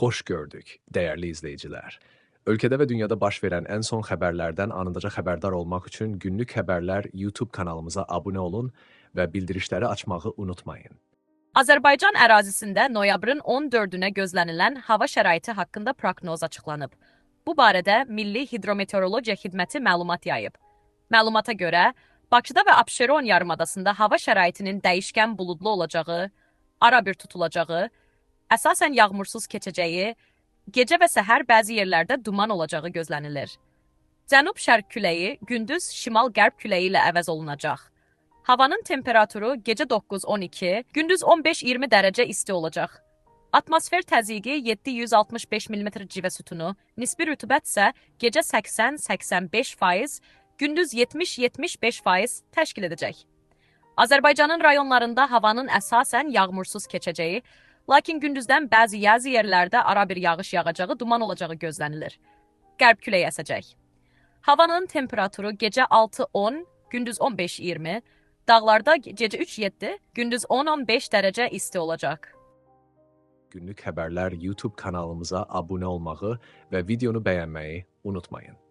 Xoş gördük, dəyərli izləyicilər. Ölkədə və dünyada baş verən ən son xəbərlərdən anındaca xəbərdar olmaq üçün Günlük Xəbərlər YouTube kanalımıza abunə olun və bildirişləri açmağı unutmayın. Azərbaycan ərazisində noyabrın 14-ünə gözlənilən hava şəraiti haqqında proqnoz açıqlanıb. Bu barədə Milli Hidrometeorologiya Xidməti məlumat yayıb. Məlumata görə, Bakıda və Abşeron yarımadasında hava şəraitinin dəyişkən buludlu olacağı, arabir tutulacağı, əsasən yağmursuz keçəcəyi, gecə və səhər bəzi yerlərdə duman olacağı gözlənilir. Cənub-şərq küləyi gündüz şimal-qərb küləyi ilə əvəz olunacaq. Havanın temperaturu gecə 9-12, gündüz 15-20 dərəcə isti olacaq. Atmosfer təzyiqi 765 mm civə sütunu, nisbi rütubət isə gecə 80-85%, gündüz 70-75% təşkil edəcək. Azərbaycanın rayonlarında havanın əsasən yağmursuz keçəcəyi, lakin gündüzdən bəzi yerlərdə arabir yağış yağacağı, duman olacağı gözlənilir. Qərb küləyi əsəcək. Havanın temperaturu gecə 6-10, gündüz 15-20, dağlarda gecə 3-7, gündüz 10-15 dərəcə isti olacaq. Günlük Xəbərlər YouTube kanalımıza abunə olmağı və videonu bəyənməyi unutmayın.